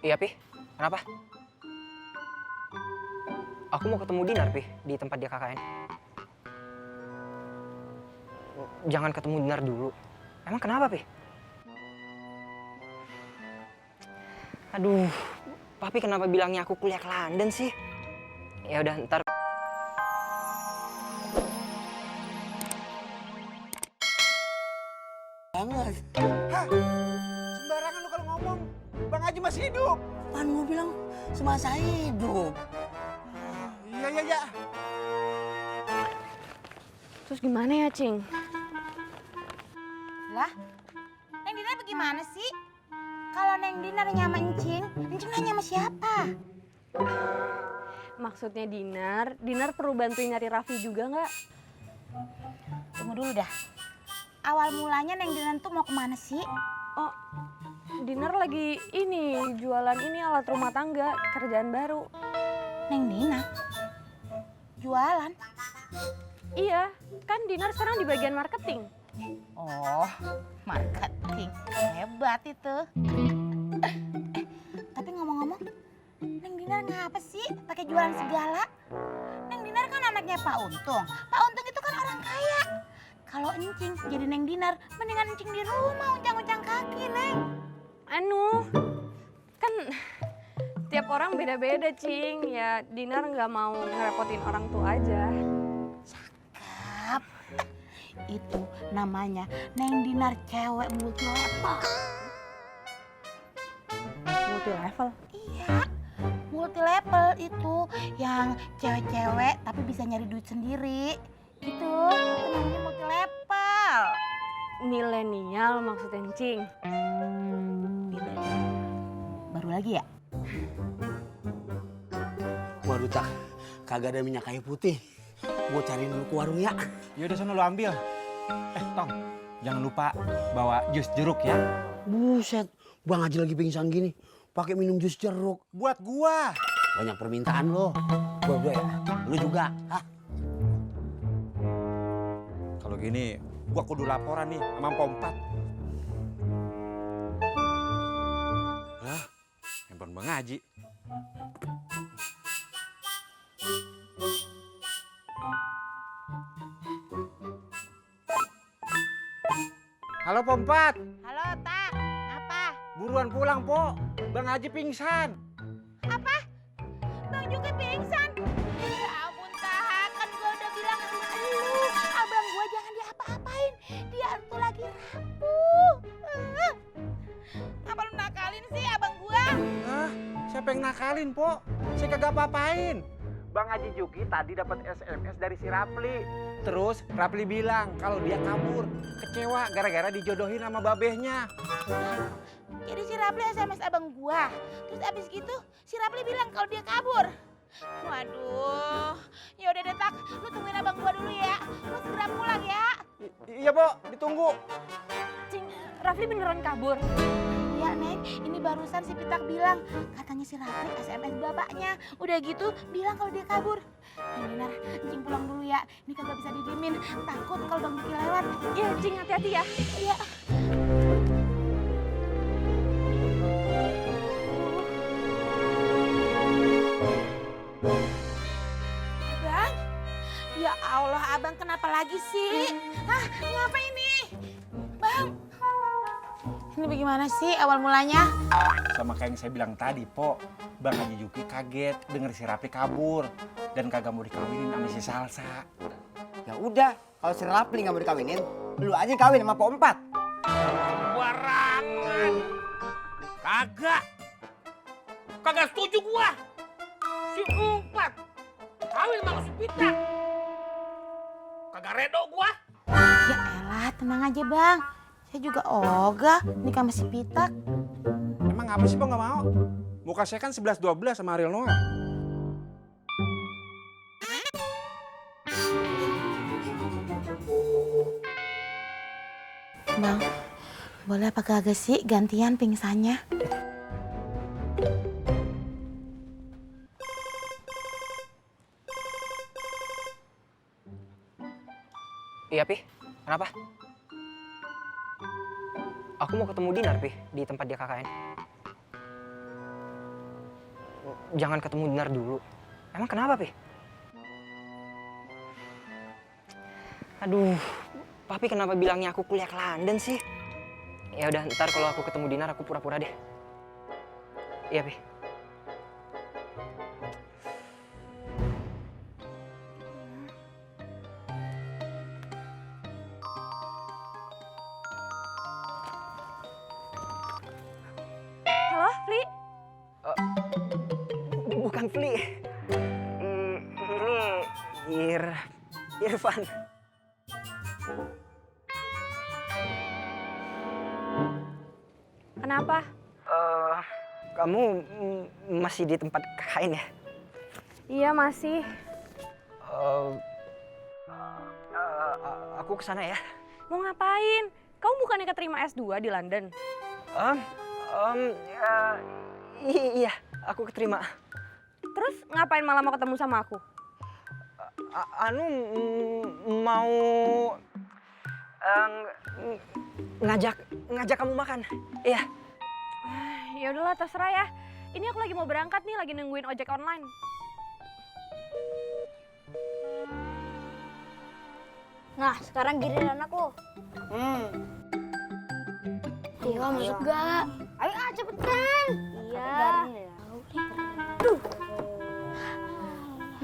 Iya, Pi. Kenapa? Aku mau ketemu Dinar, Pi, di tempat dia KKN. Jangan ketemu Dinar dulu. Emang kenapa, Pi? Aduh, Papi kenapa bilangnya aku kuliah ke London sih? Ya udah, ntar. Banget. Hah? Sembarangan lu kalau ngomong. Bang Haji masih hidup. Pan mau bilang semasa hidup. Iya, iya, iya. Terus gimana ya, Cing? Lah, Neng Dinar bagaimana sih? Kalau Neng Dinar nyama Encing, Encing nanya sama siapa? Maksudnya Dinar perlu bantuin nyari Raffi juga nggak? Tunggu dulu dah. Awal mulanya Neng Dinar tuh mau kemana sih? Oh, Dinar lagi jualan alat rumah tangga, kerjaan baru. Neng Dinar? Jualan? Iya, kan Dinar sekarang di bagian marketing. Oh, marketing. Hebat itu. Tapi ngomong-ngomong, Neng Dinar ngapa sih pakai jualan segala? Neng Dinar kan anaknya Pak Untung. Pak Untung itu kan orang kaya. Kalau Encing jadi Neng Dinar, mendingan Encing di rumah uncang-uncang kaki, Neng. Kan tiap orang beda-beda, Cing. Ya, Dinar nggak mau ngerepotin orang tua aja. Cakep. Itu namanya Neng Dinar cewek multi level. Multi level. Iya, multi level itu yang cewek-cewek tapi bisa nyari duit sendiri. Itu namanya multi level. Milenial maksudnya, Cing. Baru lagi ya? Waduh Cak, kagak ada minyak kayu putih. Gua cariin dulu ke warung ya. Ya udah sana lu ambil. Tong, jangan lupa bawa jus jeruk ya. Buset, Bang Haji lagi pingsan gini. Pakai minum jus jeruk. Buat gua. Banyak permintaan lo. Gua ya. Lu juga. Hah? Kalau gini, gua kudu laporan nih sama Pompat. Hah? Handphone Bang Haji. Halo Pompat, Halo, Tak. Apa? buruan pulang, Po. Bang Haji pingsan. Apa? Bang juga pingsan. Ya ampun, Tak. Kan gua udah bilang sama lu. Abang gua jangan diapa-apain. Dia tuh lagi rapuh. Apa lu nakalin sih abang gua? Hah? Siapa yang nakalin, Po? Saya kagak apa-apain. Bang Haji Juki tadi dapat SMS dari si Rapli. Terus Rapli bilang kalau dia kabur. Kecewa gara-gara dijodohin sama babehnya. Jadi si Rapli SMS abang gua. Terus abis gitu si Rapli bilang kalau dia kabur. Waduh. Ya udah deh, Tak. Lu tungguin abang gua dulu ya. Lu segera pulang ya. Iya, Po. Ditunggu. Cing, Raffi beneran kabur. Iya, Neng. Ini barusan si Pitak bilang. Katanya si Rapli SMS bapaknya. Udah gitu bilang kalau dia kabur. Neng Dinar, Cing pulang dulu ya. Ini kagak bisa didiemin. Takut kalau Bang Juki lewat. Iya, Cing, hati-hati ya. Iya. Abang? Ya Allah, abang kenapa lagi sih? Hah, ngapa ini? Bang, ini bagaimana sih awal mulanya? Sama kayak yang saya bilang tadi, Po. Bang Haji Juki kaget denger si Rapli kabur. Dan kagak mau dikawinin sama si Salsa. Ya udah, kalau si Rapli nggak mau dikawinin, lu aja kawin sama Pompat. Barangan. Kagak. Kagak setuju gua. Si Empat kawin sama si Pita. Kagak redo gua. Ya elah, tenang aja bang. Saya juga ogah nikah sama si Pitak. Emang apa sih, Po, nggak mau? Muka saya kan 11-12 sama Ariel Noah. Bang, boleh apa kagak sih gantian pingsannya? Iya, Pi. Kenapa? Aku mau ketemu Dinar, Pi, di tempat dia KKN. jangan ketemu Dinar dulu. Emang kenapa, Pi? Aduh, Papi kenapa bilangnya aku kuliah ke London sih? Ya udah, ntar kalau aku ketemu Dinar aku pura-pura deh. Iya, Pi. Halo, Fli? Bukan Fli. Ini Irfan. Kenapa? Kamu masih di tempat kain ya? Iya, masih. Aku kesana ya. Mau ngapain? Kamu bukannya keterima S2 di London? Iya, aku keterima. Terus ngapain malah mau ketemu sama aku? Mau ngajak kamu makan. Iya. Ya udahlah, terserah ya. Ini aku lagi mau berangkat nih, lagi nungguin ojek online. Nah, sekarang giliran aku. Iya, masuk gak? Ayo, cepetan. Iya.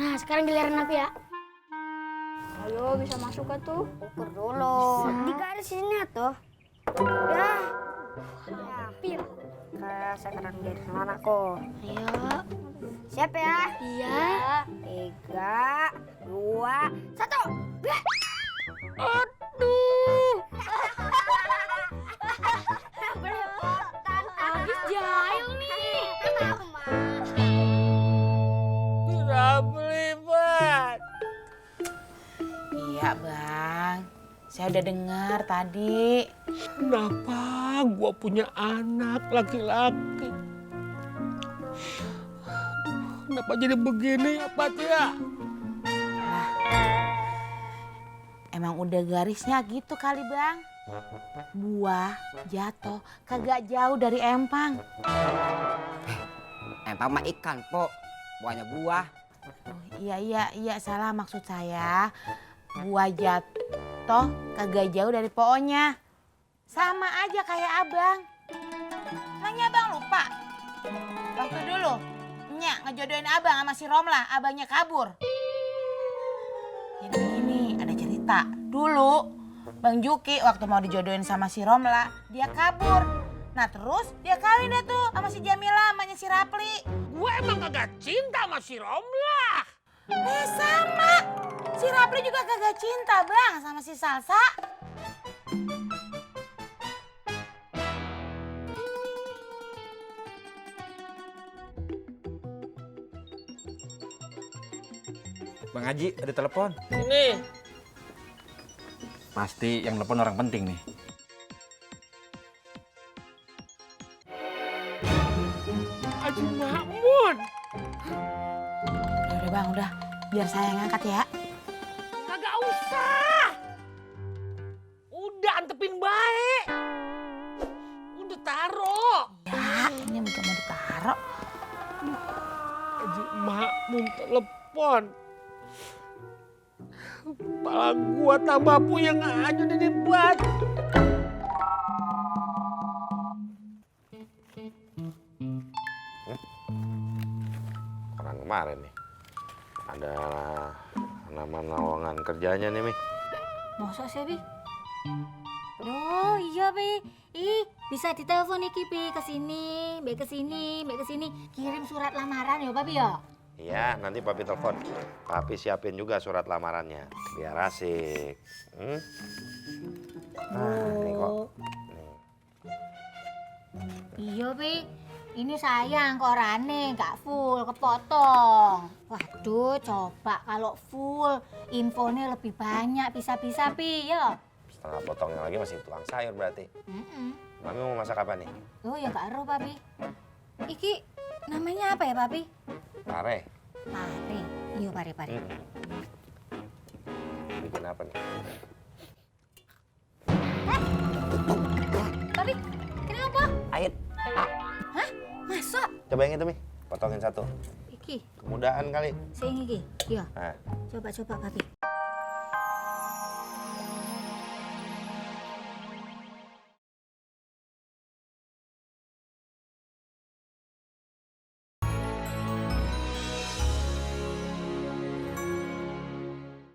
Nah, sekarang giliran aku ya. Ayo, bisa masuk gak tuh? Ukur dulu. Di garis ini tuh. Udah. Yakin. Sekarang giliran aku. Ayo. Siap ya? Iya. 3, 2, 1. Aduh. Belepotan. Habis jahil nih. Rapli, Bang. Iya Bang, saya udah dengar tadi. Kenapa gua punya anak laki-laki? Kenapa jadi begini ya, Pat ya? Emang udah garisnya gitu kali Bang. Buah jatuh kagak jauh dari empang. Empang mah ikan, Po. Buahnya buah. Iya salah maksud saya. Buah jatuh kagak jauh dari pohonnya. Sama aja kayak abang. Nanya abang lupa. Waktu dulu Nyak ngejodohin abang sama si Romlah, abangnya kabur. Jadi begini, ada cerita. Dulu Bang Juki waktu mau dijodohin sama si Romlah, dia kabur. Nah terus dia kawin dah tuh sama si Jamila, namanya si Rapli. Gue emang kagak cinta sama si Romlah. Sama. Si Rapli juga kagak cinta Bang sama si Salsa. Bang Haji, ada telepon. Ini. Pasti yang telepon orang penting nih. Haji Mahmud. Udah Bang, udah. Biar saya yang angkat ya. Kagak usah. Udah antepin baik. Udah taruh. Ya, ini bukan mau ditaruh. Haji Mahmud telepon. Kepala gua tambah puyeng aja di buat. Orang kemarin nih ada nama lowongan kerjanya nih, Mi. Masa sih, Bi? Oh iya, Bi. Ih, bisa ditelepon iki, Bi, ke sini, Bi, ke sini, Bi, ke sini. Kirim surat lamaran ya, Papi ya? Iya, nanti Papi telepon. Papi siapin juga surat lamarannya biar asik. Nah, ini kok. Nih. Iya, Bi. Ini sayang korannya nggak full, kepotong. Waduh, coba kalau full, infonya lebih banyak, bisa-bisa, Pi, ya. Setengah potongnya lagi masih tukang sayur berarti. Mami mau masak apa nih? Oh ya nggak eruh, Papi. Iki namanya apa ya, Papi? Pare. Pare. Iya, pare. Bikin apa nih? Papi, kenapa? Ayo. Hah? Masa? Coba yang itu, Mi. potongin satu. Iki, Kemudahan kali. saya ini iki. Iya, Nah, coba papi.